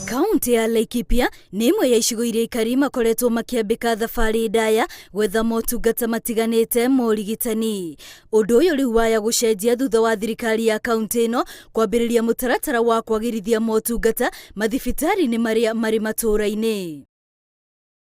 Kaunti ya Laikipia nĩ ĩmwe ya icigo iria aikari makoretwo makĩambĩka thabarĩ ndaya gwetha motungata matiganĩte ma ũrigitani. Ũndũ ũyũ rĩu waya gũcenjia thutha wa thirikari ya kaunti ĩno kwambĩrĩria mũtaratara wa kwagĩrithia motungata mathibitarĩ-inĩ marĩa marĩ matũũra-inĩ.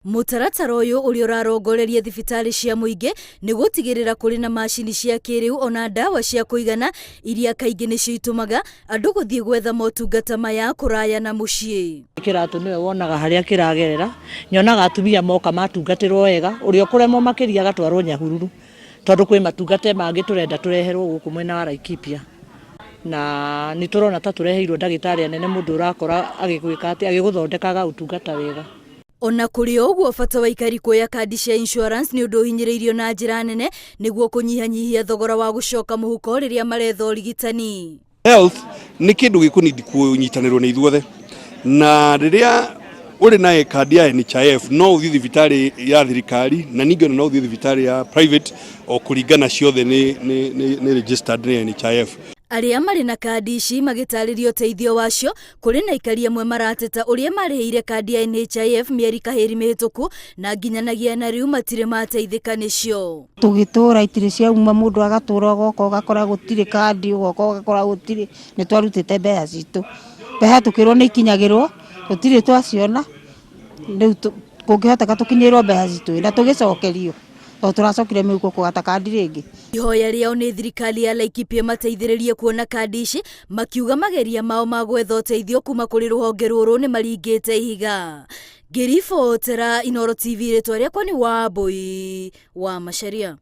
Mũtaratara ũyũ ũrĩa ũrarongoreria thibitarĩ cia mũingĩ nĩ gũtigĩrĩra kũrĩ na macini cia kĩrĩu ona ndawa cia kũigana iria kaingĩ nĩcio itũmaga andũ gũthiĩ gwetha motungata maya kũraya na mũciĩ. Kĩratũ nĩwe wonaga harĩa kĩragerera, nyonaga atumia moka matungatĩrwo wega, ũrĩa ũkũremwo makĩria agatwarwo Nyahururu, tondũ kwĩ matungata mangĩ tũrenda tũreherwo gũkũ mwena wa Laikipia. Na nĩ tũrona ta tũreheirwo ndagĩtarĩ anene mũndũ ũrakora agĩgwĩka atĩ, agĩgũthondeka agagũtungata wega. Ona kũrĩ o ũguo bata wa aikari kuoya kandi cia insurance nĩ ũndũ ũhinyĩrĩirio na njĩra nene nĩguo kũnyihanyihia thogora wa gũcoka mũhuko rĩrĩa maretha ũrigitani. Health nĩ kĩndũ gĩkũnindi kũnyitanĩrwo nĩ ithuothe, na rĩrĩa ũrĩ na kandi ya NHIF no ũthiĩ thibitarĩ ya thirikari na ningĩ ona no ũthiĩ thibitarĩ ya private o kũringana ciothe nĩ, nĩ, nĩ, nĩ registered nĩ NHIF. Arĩa marĩ na kandi ici magĩtarĩria ũteithio wacio Kũrĩ na aikari amwe marateta ũrĩa marĩhĩire kandi ya NHIF mĩeri kahĩri mĩhĩtũku na nginyanagia na rĩu matirĩ mateithĩka nĩcio. Tũgĩtũra itirĩ ciauma mũndũ agatũra ũgoka ũgakora gũtirĩ kandi ũgoka ũgakora gũtirĩ, nĩ twarutĩte mbeca citũ. Mbeca tũkĩrwo nĩ ikinyagĩrwo tũtirĩ twaciona, rĩu kũngĩhoteka tũkinyĩrwo mbeca citũ na tũgĩcokerio. Tondũ tũracokire mĩhuko kũgata kandi rĩngĩ. Ihoya rĩao nĩ thirikari ya Laikipia ĩmateithĩrĩrie kuona kandi ici, makiuga mageria mao ma gwetha ũteithio kuma kũrĩ rũhonge rũrũ nĩ maringĩte ihiga. Ngĩribotera Inooro TV rĩtwa rĩakwa nĩ Wambũi wa Macharia.